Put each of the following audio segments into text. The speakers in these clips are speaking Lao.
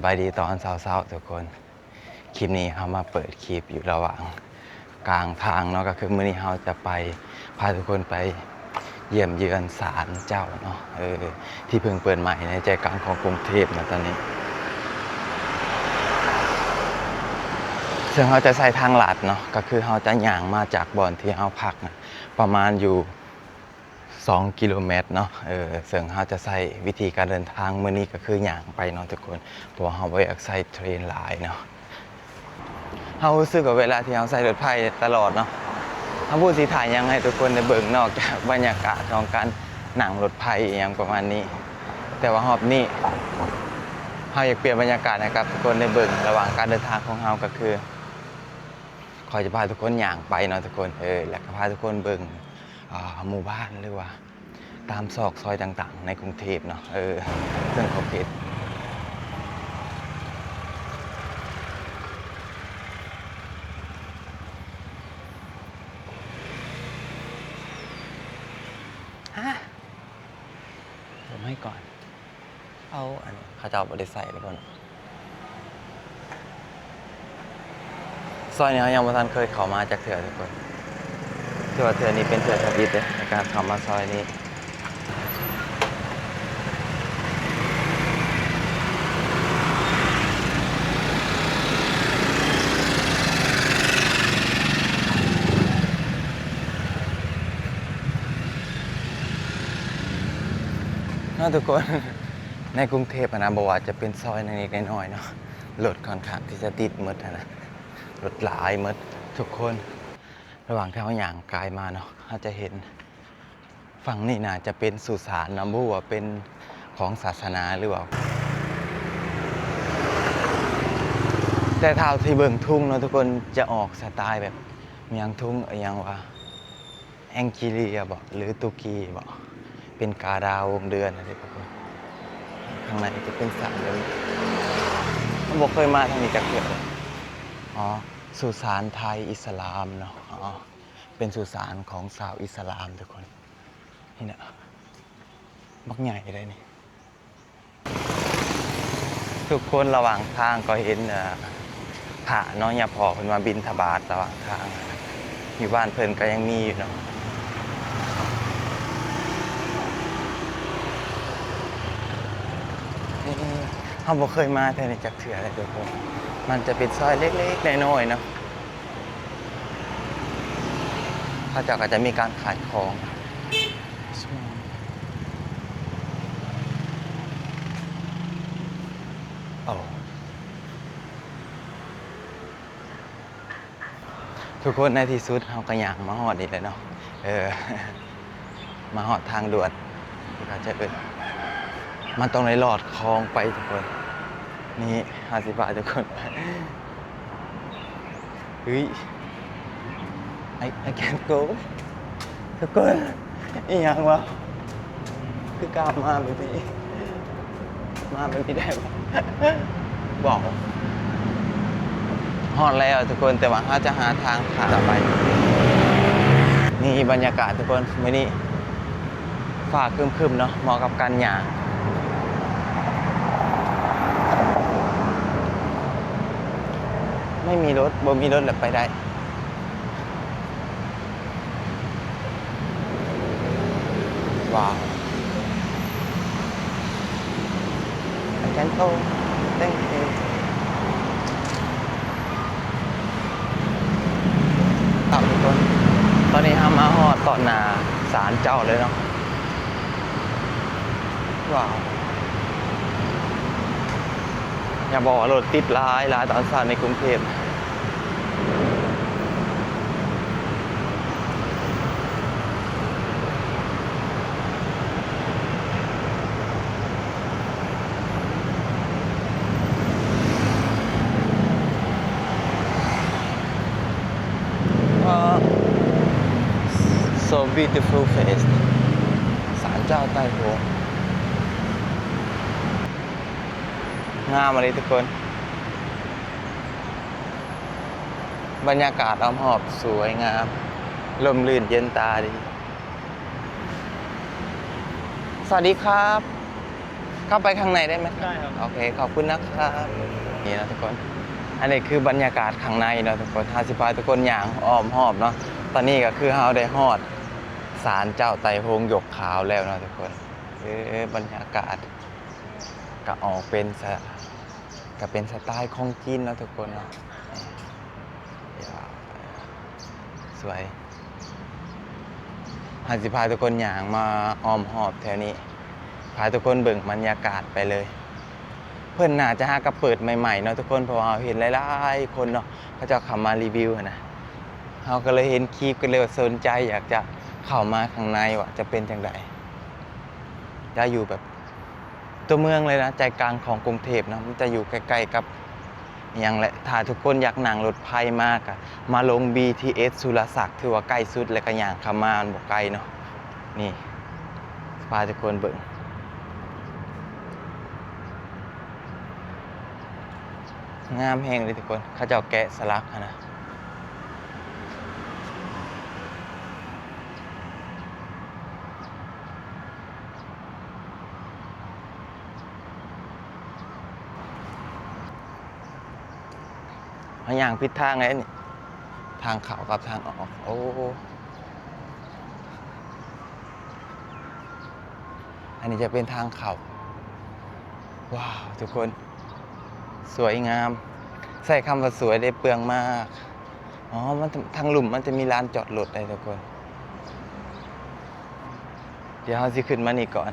ສະບາຍດີຕອນເຊົ້າໆ ທຸກຄົນ. ຄລິບນີ້ເຮົາມາເປີດຄລິບຢູ່ລະຫວ່າງກາງທາງເນາະ, ກໍຄືມື້ນີ້ເຮົາຈະໄປ ພາທຸກຄົນໄປຢ້ຽມເຢືອນສານເຈົ້າເນາະ ເອີ ທີ່ເພິ່ງເປີດໃໝ່ໃນໃຈກາງຂອງກຸງເທບນະຕອນນີ້. ເຊິ່ງເຮົາຈະໃຊ້ທາງລັດເນາະ, ກໍຄືເຮົາຈະຍ່າງມາຈາກບ່ອນທີ່ເຮົາພັກນະ ປະມານຢູ່ ສອງກິໂລແມັດເນາະ ເອີ ເຊິ່ງເຮົາຈະໃຊ້ວິທີການເດີນທາງມື້ນີ້ກໍຄືຍ່າງໄປເນາະທຸກຄົນ ເພາະວ່າເຮົາບໍ່ຢາກໃຊ້ເທຣນຫຼາຍເນາະ. ເຮົາຮູ້ສຶກວ່າເວລາທີ່ເຮົາໃຊ້ລົດໄຟຕະຫຼອດເນາະ ເຮົາບໍ່ຮູ້ຊິຖ່າຍຫຍັງໃຫ້ທຸກຄົນໄດ້ເບິ່ງ ນອກຈາກບັນຍາກາດຂອງການນັ່ງລົດໄຟອີ່ຫຍັງປະມານນີ້, ແຕ່ວ່າຮອບນີ້ເຮົາຢາກປ່ຽນບັນຍາກາດໃຫ້ກັບທຸກຄົນໄດ້ເບິ່ງ ລະຫວ່າງການເດີນທາງຂອງເຮົາ ກໍຄືຂ້ອຍຈະພາທຸກຄົນຍ່າງໄປເນາະທຸກຄົນ ເອີ ແລ້ວກໍພາທຸກຄົນເບິ່ງ ອ່າ ໝູ່ບ້ານ ຫຼືວ່າຕາມຊອກຊອຍຕ່າງໆໃນກຸງເທບເນາະ ເອີ ເຊິ່ງຂອບເຂດ ຮະ ເປີດໄມ້ກ່ອນ. ເອົາ ອັນນີ້ເຂົາເຈົ້າບໍ່ໄດ້ໃຊ້ແລ້ວບໍ່ເນາະ? ຊອຍນີ້ເຮົາຍັງບໍ່ທັນເຄີຍເຂົ້າມາຈັກເທື່ອທຸກຄົນ, ຖືວ່າເທື່ອນີ້ເປັນເທື່ອທຳອິດເດ້ ໃນການເຂົ້າມາຊອຍນີ້. ເນາະທຸກຄົນ ໃນກຸງເທບຫັ້ນນະ ບໍ່ວ່າຈະເປັນຊອຍເລັກໆນ້ອຍໆເນາະ ລົດຂ້ອນຂ້າງທີ່ຈະຕິດໝົດຫັ້ນນະ ລົດຫຼາຍໝົດທຸກຄົນ. ລະຫວ່າງທີ່ເຮົາຍ່າງກາຍມາເນາະ ເຮົາຈະເຫັນຝັ່ງນີ້ໜ້າຈະເປັນສຸສານເນາະ ບໍ່ຮູ້ວ່າເປັນຂອງສາສະໜາຫຼືວ່າ ແຕ່ເທົ່າທີ່ເບິ່ງທຸງເນາະທຸກຄົນ ຈະອອກສະໄຕລ໌ແບບ ຫຍັງ ທຸງອີ່ຫຍັງວ່າ ແອງຈີເລຍບໍ ຫຼືຕຸກີບໍ ເປັນກາດາວວົງເດືອນຫັ້ນເດ້ທຸກຄົນ. ຂ້າງໃນຈະເປັນສາມເດີ ເຮົາບໍ່ເຄີຍມາທາງນີ້ຈັກເທື່ອເລີຍ. ອໍ ສຸສານໄທອິດສະຫຼາມເນາະ ອໍ ເປັນສຸສານຂອງຊາວອິດສະຫຼາມທຸກຄົນ. ນີ້ນະ ບັກໃຫຍ່ເດ້ນີ້. ທຸກຄົນ ລະຫວ່າງທາງກໍເຫັນ ເອີ ພະເນາະ ຍາພໍ່ເພິ່ນມາບິນທະບາດລະຫວ່າງທາງ ຢູ່ບ້ານເພິ່ນກໍຍັງມີຢູ່ເນາະ. ເອີ ເຮົາບໍ່ເຄີຍມາແຖວນີ້ຈັກເທື່ອເລີຍທຸກຄົນ ມັນຈະເປັນຊອຍເລັກໆນ້ອຍໆເນາະ. ເຂົາເຈົ້າກໍຈະມີການຂາຍຂອງ ໂອ້ ທຸກຄົນ ໃນທີ່ສຸດເຮົາກໍຍ່າງມາຮອດນີ້ແຫຼະເນາະ ເອີ ມາຮອດທາງດ່ວນ ທີ່ເຂົາເຈົ້າເອີ້ນ ມັນຕ້ອງໄດ້ລອດຄອງໄປທຸກຄົນ. ນີ້ ເຮົາຊິພາທຸກຄົນໄປ ເຮີ້ຍ I I can't go ທຸກຄົນ ອີ່ຫຍັງວະ ຄືກ້າມາແບບນີ້ ມາແບບນີ້ໄດ້ບໍ່? ບໍ່ ຮອດແລ້ວທຸກຄົນ ແຕ່ວ່າເຮົາຈະຫາທາງຂ້າມຕໍ່ໄປ. ນີ້ບັນຍາກາດທຸກຄົນ ມື້ນີ້ຟ້າຄຶ້ມໆເນາະ ເໝາະກັບການຍ່າງ. ໄມ່ມີລົດ ບໍ່ມີລົດແລ້ວໄປໄດ້. ວ້າວ I can go thank you ຄັບທຸກຄົນ ຕອນນີ້ເຮົາມາຮອດຕໍ່ໜ້າສານເຈົ້າເລີຍເນາະ. ວ້າວ ຢ່າບອກວ່າລົດຕິດຫຼາຍໆຕອນເຊົ້າໃນກຸງເທບ. ວ້າວ so beautiful face ສານເຈົ້າໄຕ້ໂຫງ ງາມອີ່ຫຼີທຸກຄົນ. ບັນຍາກາດອ້ອມຮອບສວຍງາມ ຮົ່ມລື່ນເຢັນຕາດີ. ສະຫວັດດີຄັບ ເຂົ້າໄປຂ້າງໃນໄດ້ໄໝ? ໄດ້ຄັບ. ໂອເຄ ຂອບຄຸນນະຄັບ. ນີ້ນະທຸກຄົນ ອັນນີ້ຄືບັນຍາກາດຂ້າງໃນເນາະທຸກຄົນ. ເຮົາຊິພາທຸກຄົນຍ່າງອ້ອມຮອບເນາະ. ຕອນນີ້ກໍຄືເຮົາໄດ້ຮອດສານເຈົ້າໄຕໂຮງຢົກຂາວແລ້ວເນາະທຸກຄົນ. ເອີ ບັນຍາກາດກໍອອກເປັນສະ ກໍເປັນສະໄຕຂອງຈີນເນາະທຸກຄົນເນາະ. ນີ້ ສວຍ. ເຮົາຊິພາທຸກຄົນຍ່າງມາອ້ອມຮອບແຖວນີ້ ພາທຸກຄົນເບິ່ງບັນຍາກາດໄປເລີຍ. ເພິ່ນໜ້າຈະຫາກະເປີດໃໝ່ໆເນາະທຸກຄົນ ເພາະວ່າເຮົາເຫັນຫຼາຍໆຄົນເນາະ ເຂົາເຈົ້າເຂົ້າມາຣີວິວຫັ້ນນະ. ເຮົາກໍເລີຍເຫັນຄລິບ ກໍເລີຍວ່າສົນໃຈຢາກຈະເຂົ້າມາຂ້າງໃນວ່າຈະເປັນຈັ່ງໃດ. ຈະຢູ່ແບບ ຕົວເມືອງເລີຍນະ ໃຈກາງຂອງກຸງເທບເນາະ ມັນຈະຢູ່ໃກ້ໆກັບຫຍັງແຫຼະ. ຖ້າທຸກຄົນຢາກນັ່ງລົດໄຟມາ ກະມາລົງບີທີເອສສຸລະສັກ ຖືວ່າໃກ້ສຸດ ແລ້ວກະຍ່າງເຂົ້າມາ ມັນບໍ່ໄກເນາະ. ນີ້ ພາທຸກຄົນເບິ່ງ ງາມແຮງເລີຍທຸກຄົນ ເຂົາເຈົ້າແກະສະຫຼັກຫັ້ນນະ. ເຮົາຍ່າງຜິດທາງແລ້ວນີ້ ທາງເຂົ້າກັບທາງອອກ. ໂອ້ ອັນນີ້ຈະເປັນທາງເຂົ້າ. ວ້າວ ທຸກຄົນ ສວຍງາມ ໃຊ້ຄຳວ່າສວຍໄດ້ເປືອງມາກ. ອໍ ມັນ ທາງລຸ່ມມັນຈະມີລານຈອດລົດໄດ໋ທຸກຄົນ. ດຽວເຮົາຊິຂຶ້ນມານີ້ກ່ອນ.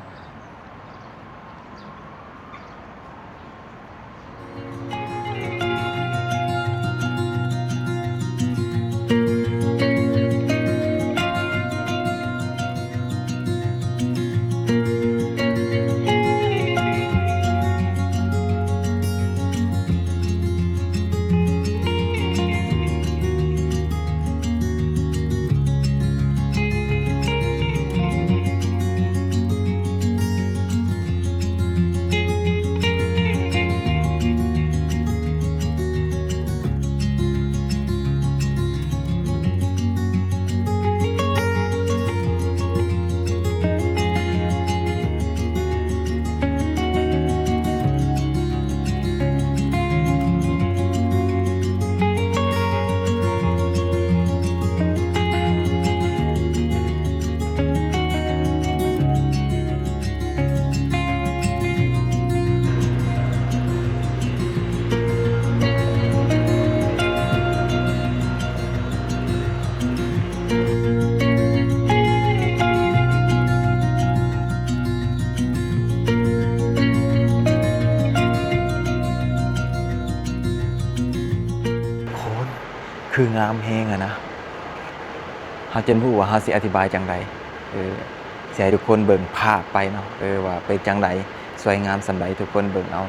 ຄົນ ຄືງາມແຮງຫັ້ນນະ ເຮົາຈົນບໍ່ຮູ້ວ່າເຮົາຊິອະທິບາຍຈັ່ງໃດ. ເອີ ຊິໃຫ້ທຸກຄົນເບິ່ງພາບໄປເນາະ ເອີ ວ່າເປັນຈັ່ງໃດ ສວຍງາມສ່ຳໃດ ທຸກຄົນເບິ່ງເອົາ.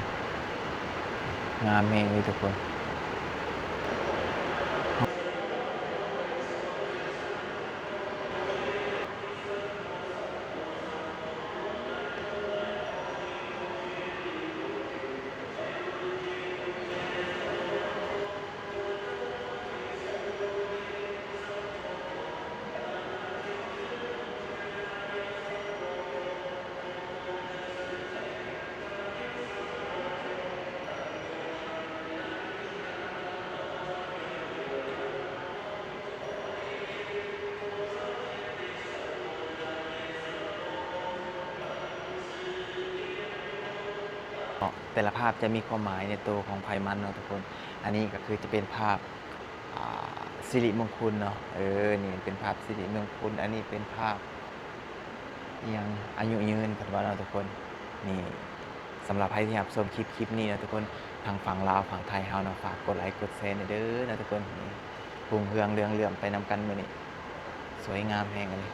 ງາມແຮງເລີຍທຸກຄົນ. ເນາະ ແຕ່ລະພາບຈະມີຄວາມໝາຍໃນໂຕຂອງໃຜມັນເນາະທຸກຄົນ. ອັນນີ້ກໍຄືຈະເປັນພາບ ອ່າ ສິລິມົງຄຸນເນາະ ເອີ ນີ້ເປັນພາບສິລິມົງຄຸນ ອັນນີ້ເປັນພາບອີ່ຫຍັງ ອາຍຸຍືນ ເພິ່ນວ່າເນາະທຸກຄົນ. ນີ້ ສຳລັບໃຜທີ່ຮັບຊົມຄລິບ ຄລິບນີ້ເນາະທຸກຄົນ ທັງຝັ່ງລາວຝັ່ງໄທເຮົາເນາະ ຝາກກົດໄລກົດແຊແດ່ເດີເນາະທຸກຄົນ. ນີ້ ຮຸ່ງເຮືອງເລື່ອງເຫຼື້ອມໄປນຳກັນມື້ນີ້ ສວຍງາມແຮງອີ່ຫຼີ.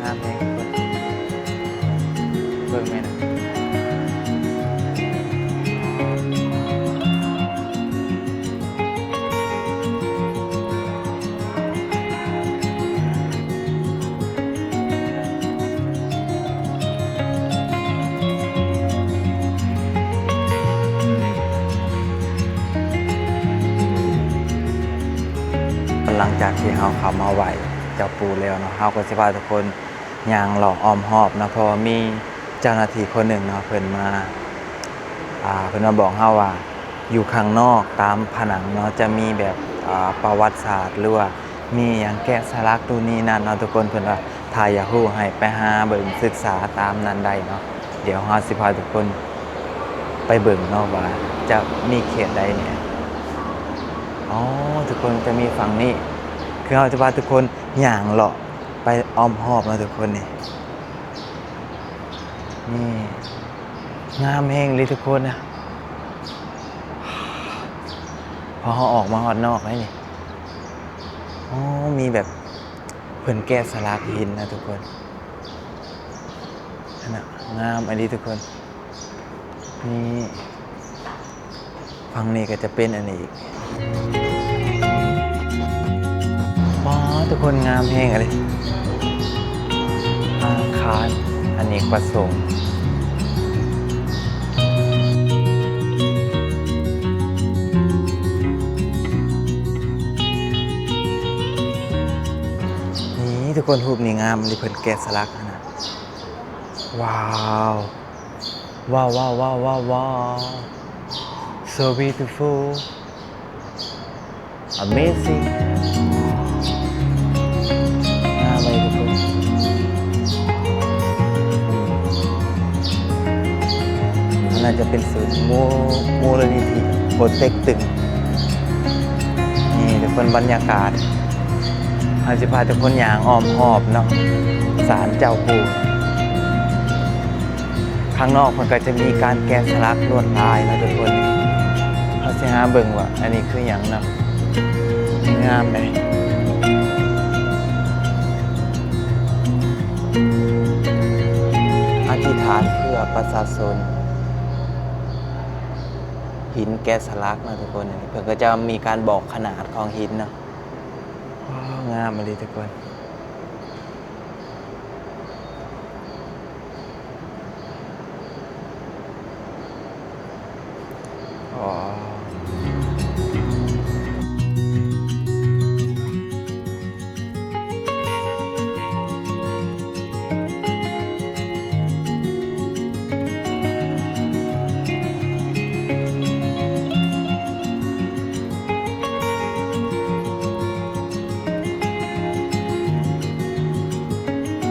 ງາມແຮງທຸກຄົນ ເບິ່ງແມ່ນ ຈາກທີ່ເຮົາເຂົ້າມາໄຫວ້ເຈົ້າປູ່ແລ້ວເນາະ ເຮົາກໍຊິພາທຸກຄົນຍ່າງເລາະອ້ອມຮອບເນາະ ເພາະວ່າມີເຈົ້າໜ້າທີ່ຄົນໜຶ່ງເນາະ ເພິ່ນມາ ອ່າ ເພິ່ນມາບອກເຮົາວ່າ ຢູ່ຂ້າງນອກຕາມຜະໜັງເນາະ ຈະມີແບບ ອ່າ ປະຫວັດສາດ ຫຼືວ່າມີຫຍັງແກະສະຫຼັກນູ່ນນີ້ນັ້ນເນາະທຸກຄົນ. ເພິ່ນວ່າຖ້າຢາກຮູ້ໃຫ້ໄປຫາເບິ່ງສຶກສາຕາມນັ້ນໄດ້ເນາະ. ດຽວເຮົາຊິພາທຸກຄົນໄປເບິ່ງເນາະວ່າຈະມີເຂດໃດແດ່. ອໍ ທຸກຄົນ ຈະມີຝັ່ງນີ້ ຄືເຮົາຈະພາທຸກຄົນຍ່າງເລາະໄປອ້ອມຮອບເນາະທຸກຄົນ. ນີ້ ນີ້ ງາມແຮງເລີຍທຸກຄົນນະ ພໍເຮົາອອກມາຮອດນອກແລ້ວນີ້. ອໍ ມີແບບເພິ່ນແກະສະຫຼັກຫີນນະທຸກຄົນ ຫັ້ນນະ ງາມອີ່ຫຼີທຸກຄົນ. ນີ້ ຝັ່ງນີ້ກໍຈະເປັນອັນນີ້ອີກ. ວ້າ ທຸກຄົນ ງາມແຮງອີ່ຫຼີ ອາຄານອະເນກປະສົງ. ນີ້ ທຸກຄົນ ຮູບນີ້ງາມອີ່ຫຼີ ເພິ່ນແກະສະຫຼັກຫັ້ນນະ. ວ້າວ ວ້າວ ວ້າວ ວ້າວ ວ້າວ so beautiful, amazing. ງາມເລີຍທຸກຄົນ. ອັນນັ້ນຈະເປັນສູນມູ ມູນນິທິໂປເຕັກຕຶງ. ນີ້ທຸກຄົນ ບັນຍາກາດ ເຮົາຊິພາທຸກຄົນຍ່າງອ້ອມຮອບເນາະ ສານເຈົ້າປູ່. ຂ້າງນອກເພິ່ນກໍຈະມີການແກະສະຫຼັກລວດລາຍເນາະທຸກຄົນ. ເຮົາຊິຫາເບິ່ງວ່າອັນນີ້ຄືຫຍັງເນາະ. ງາມເດ້ ອະທິຖານເພື່ອປະຊາຊົນ. ຫີນແກະສະຫຼັກເນາະທຸກຄົນ. ເພິ່ນກໍຈະມີການບອກຂະໜາດຂອງຫີນເນາະ. ວ້າວ ງາມອີ່ຫຼີທຸກຄົນ. ອໍ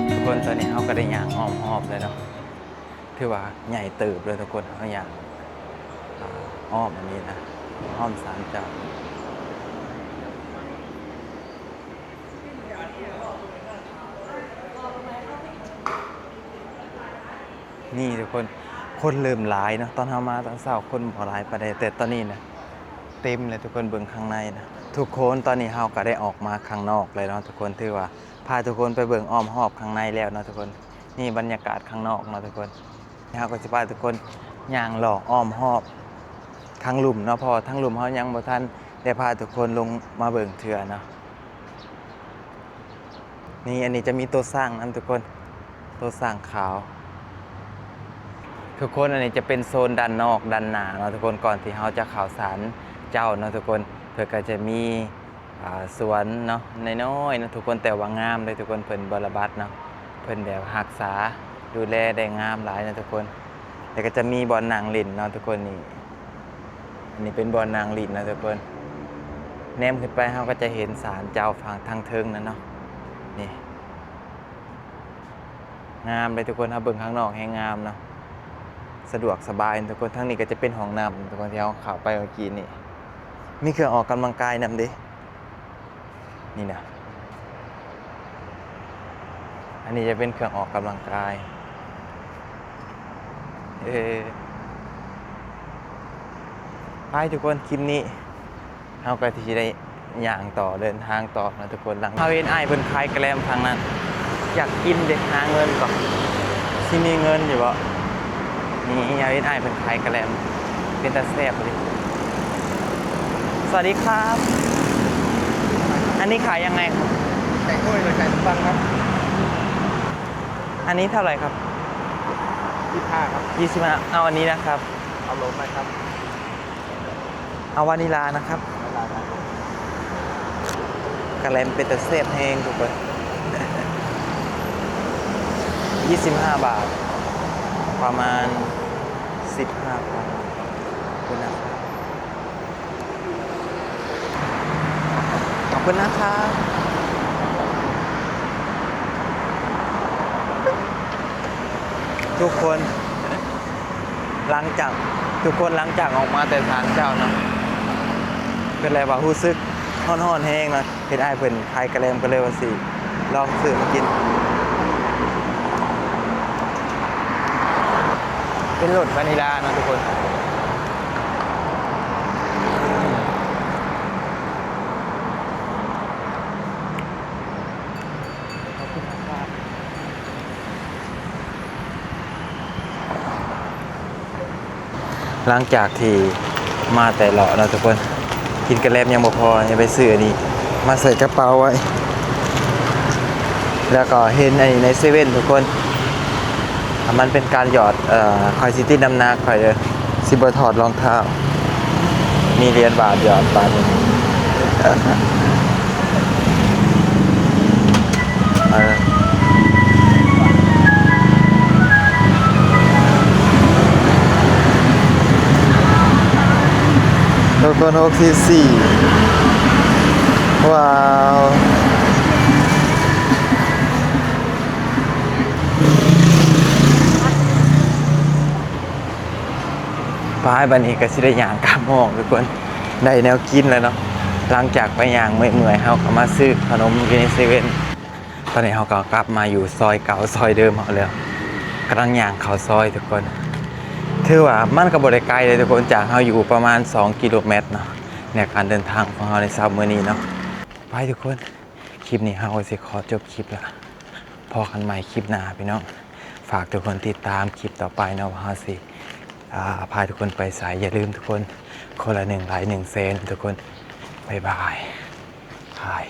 ທຸກຄົນ ຕອນນີ້ເຮົາກໍໄດ້ຍ່າງອ້ອມຮອບແລ້ວເນາະ. ຖືວ່າໃຫຍ່ເຕີບເລີຍທຸກຄົນ. ເຮົາຍ່າງ ອາ ອ້ອມອັນນີ້ນະ ອ້ອມສານເຈົ້າ. ນີ້ທຸກຄົນ ຄົນເລີ່ມຫຼາຍເນາະ. ຕອນເຮົາມາຕອນເຊົ້າຄົນບໍ່ຫຼາຍປານໃດ ແຕ່ຕອນນີ້ນະເຕັມເລີຍທຸກຄົນ. ເບິ່ງຂ້າງໃນນະ ທຸກຄົນ. ຕອນນີ້ເຮົາກໍໄດ້ອອກມາຂ້າງນອກແລ້ວເນາະທຸກຄົນ. ຖືວ່າພາທຸກຄົນໄປເບິ່ງອ້ອມຮອບຂ້າງໃນແລ້ວເນາະທຸກຄົນ. ນີ້ບັນຍາກາດຂ້າງນອກເນາະທຸກຄົນ. ເຮົາກໍຊິພາທຸກຄົນຍ່າງເລາະອ້ອມຮອບທາງລຸ່ມເນາະ ເພາະວ່າທາງລຸ່ມເຮົາຍັງບໍ່ທັນໄດ້ພາທຸກຄົນລົງມາເບິ່ງເທື່ອເນາະ. ນີ້ ອັນນີ້ຈະມີໂຕຊ້າງນຳທຸກຄົນ ໂຕຊ້າງຂາວ. ທຸກຄົນ ອັນນີ້ຈະເປັນໂຊນດ້ານນອກດ້ານໜ້າເນາະທຸກຄົນ ກ່ອນທີ່ເຮົາຈະເຂົ້າສານເຈົ້າເນາະທຸກຄົນ. ເພິ່ນກໍຈະມີ ອ່າ ສວນເນາະ ນ້ອຍໆເນາະທຸກຄົນ ແຕ່ວ່າງາມເດ້ທຸກຄົນ. ເພິ່ນບໍ່ລະບັດເນາະ ເພິ່ນແບບຮັກສາດູແລໄດ້ງາມຫຼາຍເນາະທຸກຄົນ. ແລ້ວກໍຈະມີບ່ອນນັ່ງຫຼິ້ນເນາະທຸກຄົນ. ນີ້ ອັນນີ້ເປັນບ່ອນນັ່ງຫຼິ້ນເນາະທຸກຄົນ. ແນມຂຶ້ນໄປເຮົາກໍຈະເຫັນສານເຈົ້າຝັ່ງທາງເທິງນັ້ນເນາະ. ນີ້ ງາມເດ້ທຸກຄົນ ເຮົາເບິ່ງຂ້າງນອກແຮງງາມເນາະ ສະດວກສະບາຍທຸກຄົນ. ທາງນີ້ກໍຈະເປັນຫ້ອງນ້ຳທຸກຄົນ ທີ່ເຮົາເຂົ້າໄປເມື່ອກີ້ນີ້. ມີເຄື່ອງອອກກຳລັງກາຍນຳເດ້ ນີ້ນະ. ອັນນີ້ຈະເປັນເຄື່ອງອອກກຳລັງກາຍ. ເອີ ໄປທຸກຄົນ ຄລິບນີ້ເຮົາກໍຊິໄດ້ ຍ່າງຕໍ່ ເດີນທາງຕໍ່ເນາະທຸກຄົນ. ຫຼັງເຮົາເຫັນອ້າຍເພິ່ນຂາຍກະແລັມທາງນັ້ນ ຢາກກິນເດ້ ຫາເງິນກ່ອນ ຊິມີເງິນຢູ່ບໍ່? ນີ້ເຮົາເຫັນອ້າຍເພິ່ນຂາຍກະແລັມ ເປັນຕາແຊບເດ້. สวัสดีครับ อันนี้ขายยังไงครับ? ไก่ถ้วยหรือไก่ต้มครับ อันนี้เท่าไหร่ครับ? ยี่สิบห้าครับ ยี่สิบห้า เอาอันนี้นะครับ เอารสอะไรครับ? เอาวานิลานะครับ วานิลาครับ ກະແລັມເປັນຕາແຊບແຮງທຸກຄົນ. ຍີ່ສິບຫ້າບາດ ປະມານສິບຫ້າພັນ. ຂອບຄຸນນະ ຂອບຄຸນນະຄັບ ທຸກຄົນ. ຫຼັງຈາກ ທຸກຄົນ ຫຼັງຈາກອອກມາແຕ່ສານເຈົ້າເນາະ ເປັນໄລວ່າຮູ້ສຶກຮ້ອນໆແຮງເນາະ. ເຫັນອ້າຍເພິ່ນຂາຍກະແລັມ ກໍເລີຍວ່າຊິລອງຊື້ມາກິນ. ເປັນລົດວານິລາເນາະທຸກຄົນ. ຫຼັງຈາກທີ່ມາແຕ່ເລາະເນາະທຸກຄົນ ກິນກະແລັມຍັງບໍ່ພໍ ຍັງໄປຊື້ອັນນີ້ມາໃສ່ກະເປົາໄວ້ ແລ້ວກໍເຫັນອັນນີ້ໃນເຊເວັ່ນທຸກຄົນ ມັນເປັນການຫຍອດ ເອີ ຂ້ອຍຊິຕິດນ້ຳໜັກຂ້ອຍເດີ ຊິບໍ່ຖອດລອງເທົ້າ ມີຫຼຽນບາດຫຍອດບາດນີ້. ເອີ ທຸກຄົນ ຫົກສິບສີ່ ວ້າວ. ໄປ ບາດນີ້ກໍຊິໄດ້ຍ່າງກັບຫ້ອງທຸກຄົນ ໄດ້ແນວກິນແລ້ວເນາະ. ຫຼັງຈາກໄປຍ່າງເມື່ອຍໆ ເຮົາກໍມາຊື້ຂະໜົມຢູ່ໃນເຊເວັ່ນ. ຕອນນີ້ເຮົາກໍກັບມາຢູ່ຊອຍເກົ່າ ຊອຍເດີມເຮົາແລ້ວ ກຳລັງຍ່າງເຂົ້າຊອຍທຸກຄົນ. ຖືວ່າມັນກໍບໍ່ໄດ້ໄກເດ້ທຸກຄົນ ຈາກເຮົາຢູ່ປະມານສອງກິໂລແມັດເນາະ ໃນການເດີນທາງຂອງເຮົາໃນເຊົ້າມື້ນີ້ເນາະ. ໄປທຸກຄົນ ຄລິບນີ້ເຮົາກໍຊິຂໍຈົບຄລິບລະ ພໍ້ກັນໃໝ່ຄລິບໜ້າພີ່ນ້ອງ. ຝາກທຸກຄົນຕິດຕາມຄລິບຕໍ່ໄປເນາະ ວ່າເຮົາຊິ ອາ ພາທຸກຄົນໄປໃສ. ຢ່າລືມທຸກຄົນ ຄົນລະໜຶ່ງໄລຄ໌ໜຶ່ງແຊຣ໌ນະທຸກຄົນ. ບາຍບາຍ ບາຍ.